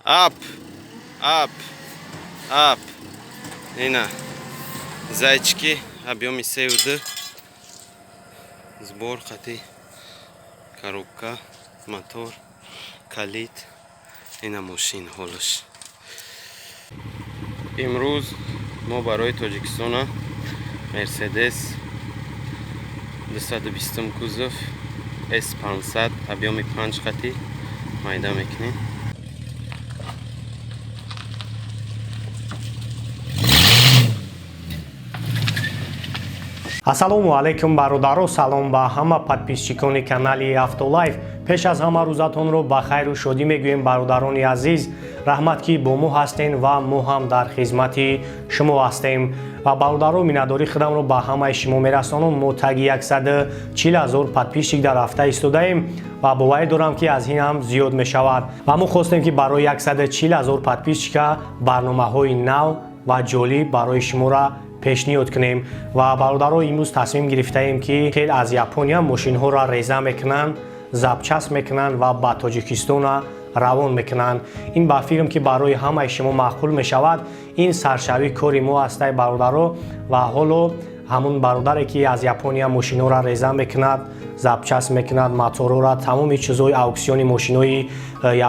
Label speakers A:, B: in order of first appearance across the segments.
A: Ап, ап, ап. Ина зайчики, объёми 3,2, сбор қати коробка, мотор, калит. Ина мошин ҳолаш. Имрӯз мо барои Тоҷикистона Мерседес 220 кузов S500, объёми 5 қати майда мекунем.
B: Ассалому алайкум, бародаро, салом ба ҳама подписчикони канали Автолайф. Пеш аз ҳама рӯзатонро ба хайру шодӣ мегӯем, бародарони азиз. Раҳмат, ки бо мо ҳастен ва мо ҳам дар хизмати шумо ҳастем. Ва бародаро, миннатдории худамро ба ҳамаи шумо мерасонам. Мо таги 140 ҳазор подписчик дар рафта истодаем ва боварӣ дорам, ки аз ин ҳам зиёд мешавад. Ва мо хостем, ки барои 140 ҳазор подписчика барномаҳои нав ва ҷолиб барои шуморо пешниҳод кунем. Ва бародаро, имрӯз тасмим гирифтаем, ки хел аз Япония мошинҳоро реза мекунанд, запчасть мекунанд ва ба Тоҷикистона равон мекунанд. Ин ба филм, ки барои ҳамаи шумо маъқул мешавад. Ин саршавии кори мо ҳастай, бародаро. Ва ҳоло ҳамун бародаре, ки аз Япония мошинҳоро реза мекунад, запчасть мекунад, моторҳоро, тамоми чизҳои ауксиони мошинҳои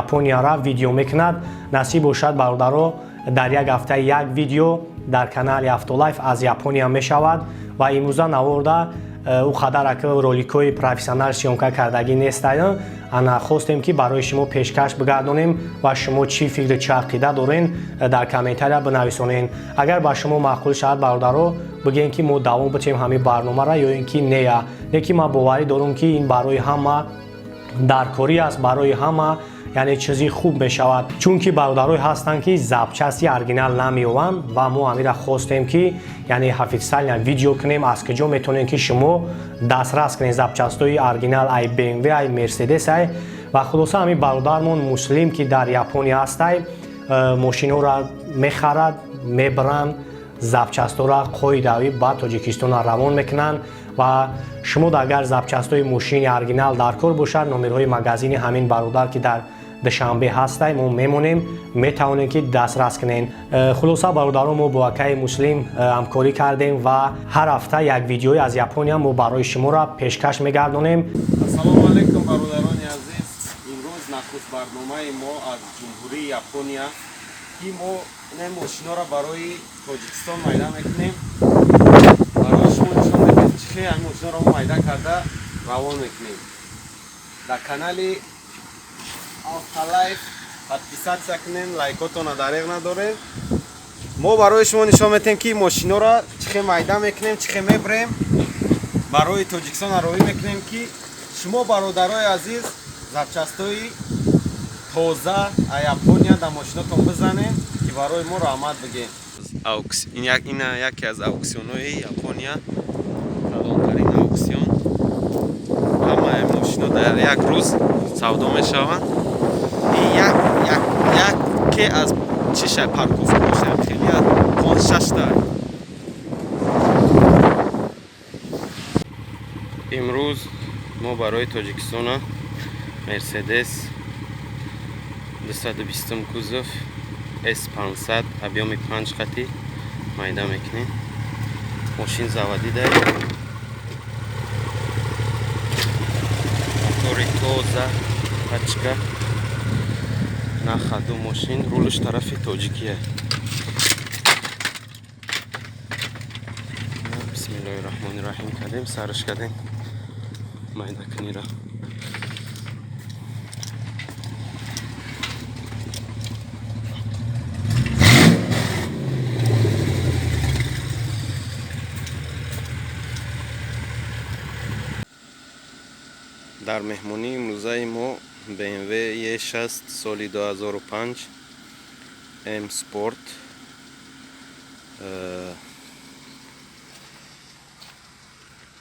B: Японияра видео мекунад. Насиб бошад, бародаро, дар як ҳафта як видео дар канали Автолайф аз Япония мешавад. Ва имрӯза наворда ӯ қадар ака роликҳои профессионал съёмка кардагӣ нестаю. Ана хостем, ки барои шумо пешкаш бигардонем. Ва шумо чӣ фикру чӣ ақида дорен, дар комментария бинависонен. Агар ба шумо маъқул шавад, бародаро, бигӯем, ки мо давом битем ҳамин барномаро ё ин ки нея. Не ки ман боварӣ дорам, ки ин барои ҳама даркорӣ аст, барои ҳама, яъне чизи хуб мешавад, чунки бародарое ҳастанд, ки запчасти оригинал намеёванд. Ва мо ҳамира хостем, ки яъне официально видео кунем, аз куҷо метавонем, ки шумо дастрас кунед запчастҳои оригинал, ай БМВ, ай Мерседес, ай. Ва хулоса, ҳамин бародармон Муслим, ки дар Япония ҳастай, мошинҳоро мехарад, мебаранд, запчастҳоро қоидавӣ ба Тоҷикистона равон мекунанд. Ва шумо агар запчастҳои мошини оригинал дар кор бошад, номерҳои магазини ҳамин бародар, ки дар Душанбе ҳастай, мо мемонем, метавонем, ки дастрас кунем. Хулоса, бародарон, мо бо акаи Муслим ҳамкорӣ кардем ва ҳар ҳафта як видеои аз Япония мо барои шуморо пешкаш мегардонем.
A: Ассалому алайкум, бародарони азиз. Имрӯз нахуст барномаи мо аз Ҷумҳурии Япония, ки мо ин мошинҳоро барои Тоҷикистон майда мекунем. Барои шумо нишон медиҳем, чӣ хел ҳамин мошинҳоро мо майда карда равон мекунем. Дар канали Автолайф подписаться кунем, лайкотона дареғ надорем. Мо барои шумо нишон медиҳем, ки мошинҳоро чӣ хел майда мекунем, чӣ хел мебарем, барои Тоҷикистон роҳӣ мекунем, ки шумо, бародарои азиз, запчастҳои тоза а Япония дар мошинотон бизанем, ки барои мо раҳмат бигем. Ина яке аз ауксионҳои Япония, калонтарин ауксион. Ҳамаи мошино дар як рӯз савдо мешаванд. Яке аз чиша парковка бошад, хеле аз панҷ шашта. Имрӯз мо барои Тоҷикистона Мерседес 220 кузов S500, объёми 5 қати майда мекунем. Мошин заводидай, мотори тоза, тачка на ходу. Мошин рулш тарафи тоҷикия. Бисмиллоҳи раҳмони раҳим кардем, сарш кардем майдакунира. Дар меҳмонии имрӯзаи мо BMW E6 соли 2005 M Sport,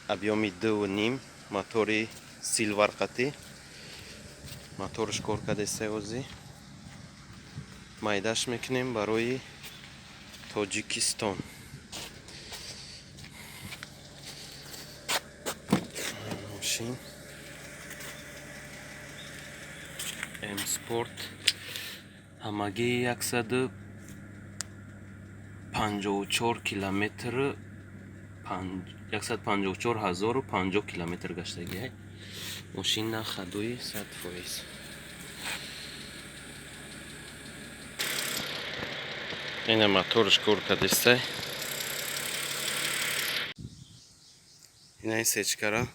A: объёми 2,5, мотори Silver қати, моторш кор кардеста. Ҳозӣ майдаш мекунем барои Тоҷикистон. Мошин М Спорт.
C: Ҳамагӣ 154 километр, 154 ҳазору 50 километр гаштагиай. Мошин на ходуи 100%. Ина моторш кор кардистай. Ина ин сечкара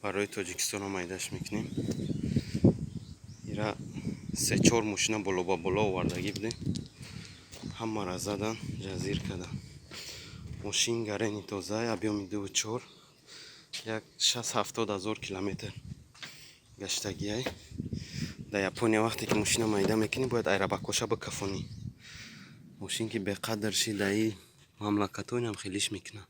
C: барои Тоҷикистон майдаш мекунем. Ира се-чор мошина боло ба боло овардагӣ будем. Ҳамаро задан, ҷазир кардан. Мошин гарени тоза, объёми 2,4, як 60-70 ҳазор километр гаштагиай. Дар Япония вақте ки мошина майда мекунӣ, бояд айрабакоша бикафонӣ. Мошин ки беқадр шид, дар ин мамлакатҳо инам хелиш мекунанд.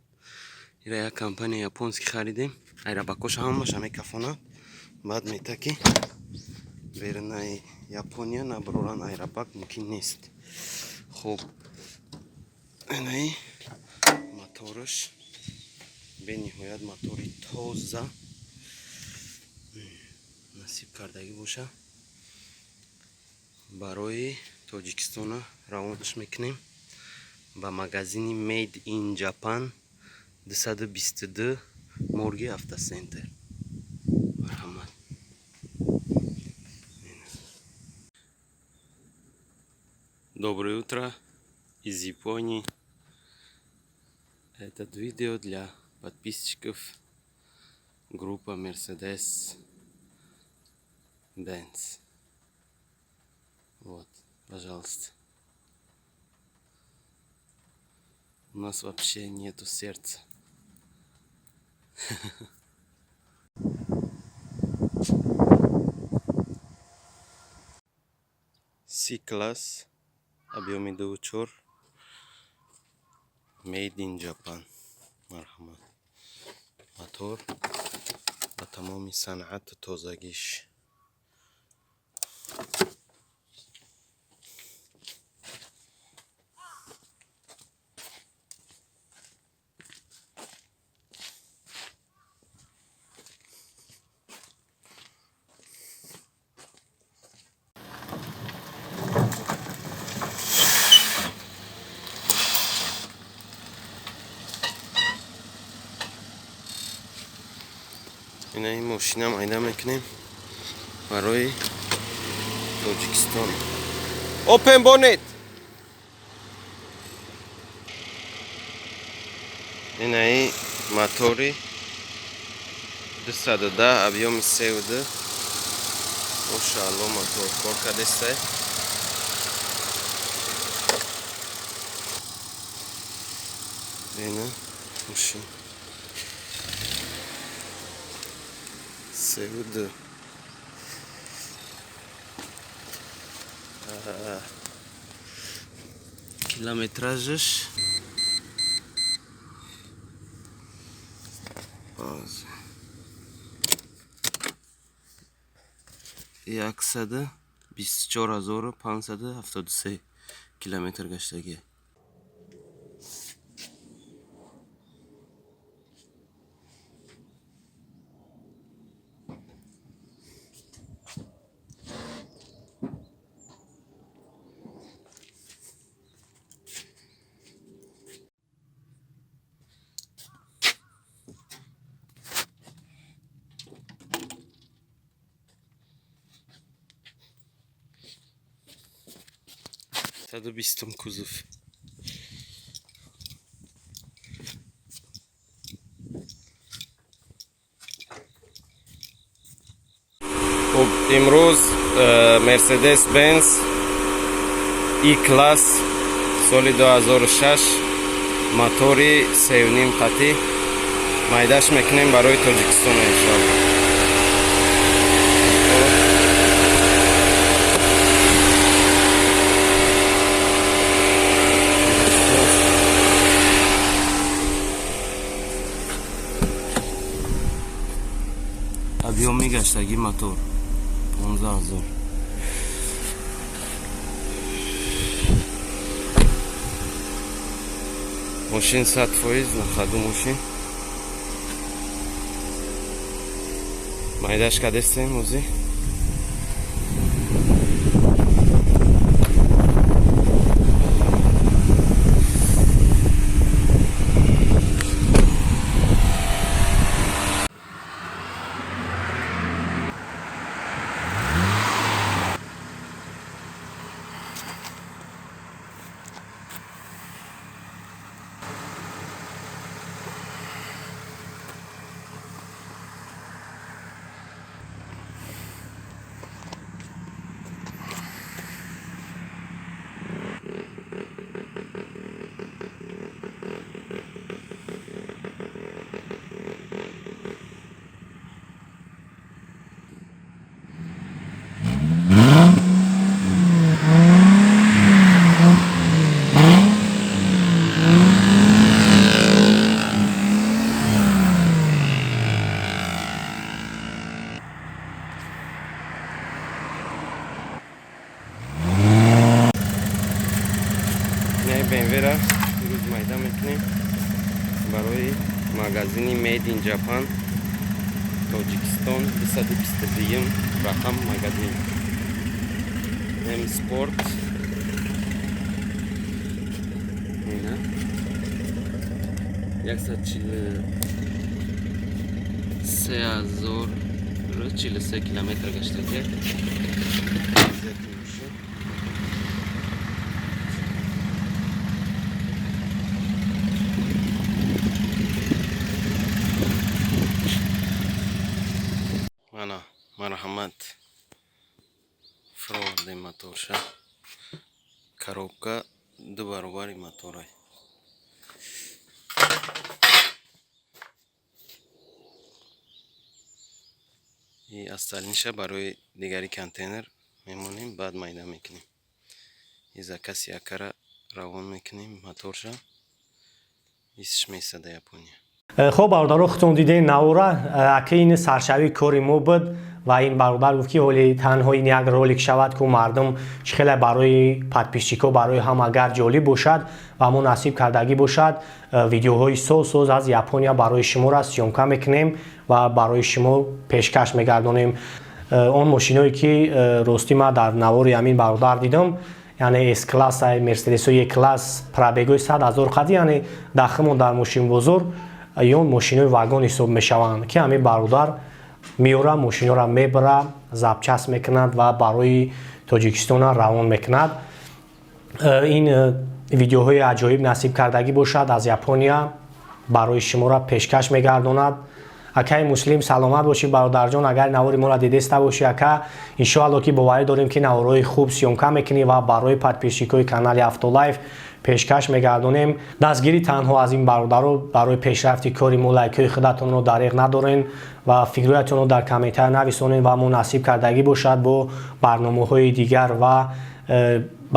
C: Ира як компания японский харидем, айрабакоша ҳамаша мекафонад, баъд мета ки берунаи Япония набароран айрабак мумкин нест. Хуб, инаи мотораш бениҳоят мотори тоза, насиб кардагӣ боша. Барои Тоҷикистона равонаш мекунем ба магазини Made in Japan 222 Морги Автоцентр. Марҳамат. Доброе утро из Японии. Этот видео для подписчиков группа Mercedes Benz. Вот, пожалуйста. У нас вообще нету сердца. C-класс, объёми 2,4, Made in Japan. Марҳамат. Мотор ба тамоми санъату тозагиш. Ина ин мошина майда мекунем барои Тоҷикистон.
A: Open bonnet.
C: Инаи мотори 210, объёми 3,2. Мошаалло, мотор кор кардестай. Ина мошин 3,2. Километражаш 124 573 километр гаштагӣ. 120-м кузов.
A: Хуб, имрӯз Mercedes Benz E-класс соли 2006, мотори 3,5 қатӣ майдаш мекунем барои Тоҷикистон, иншоалло.
C: Объёми гаштагӣ мотор 15 000.
A: Мошин 100% на ходу, мошин майдаш кадестем. Ози
C: BMW-ра имрӯз майда мекунем барои магазини Made in Japan, Тоҷикистон, 222 рақам магазин, М Спорт. Ина 143 043 километр гаштаги. Вазъияти мошин. Мана, марҳамат, фировардем моторша. Коробка ду баробари моторай. И остальныйша барои дигари контейнер мемонем, баъд майда мекунем. И заказ якара равон мекунем моторша, исш месада Япония.
B: Хоб, бародаро, худтон дидем навора. Ака, ин саршавии кори мо буд ва ин бародар гуфт, ки ҳоли танҳо ин як ролик шавад, ку мардум чӣ хеле барои подписчикҳо, барои ҳам агар ҷолиб бошад ва мо насиб кардагӣ бошад, видеоҳои соз соз аз Япония барои шуморо съёмка мекунем ва барои шумо пешкаш мегардонем. Он мошиное ки ростӣ ман дар навори ҳамин бародар дидам, яъне С класс, Мерседесҳои Е класс, пробегои 100 000 қади, яъне дахимон дар мошинбозор ё мошинои вагон ҳисоб мешаванд, ки ҳамин бародар меёра, мошиноро мебара, запчасть мекунад ва барои Тоҷикистона равон мекунад. Ин видеоҳои аҷоиб насиб кардагӣ бошад, аз Япония барои шуморо пешкаш мегардонад. Акаи Муслим, саломат бошӣ, бародарҷон. Агар навори моро дидеста бошӣ, ака, иншоалло, ки боварӣ дорем, ки наворҳои хуб съёмка мекунӣ ва барои подписчикҳои канали Автолайф пешкаш мегардонем. Дастгирӣ танҳо аз ин бародаро барои пешрафти кори мо. Лайкҳои худатонро дариғ надорен ва фикрҳоятонро дар комментария нависонед ва мо насиб кардагӣ бошад, бо барномаҳои дигар ва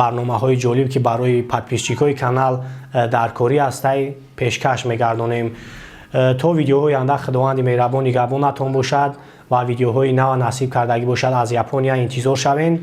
B: барномаҳои ҷолиб, ки барои подписчикҳои канал дар корӣ ҳастай, пешкаш мегардонем. То видеоҳои оянда Худованди меҳрабон нигаҳбонатон бошад ва видеоҳои нава насиб кардагӣ бошад, аз Япония интизор шавем.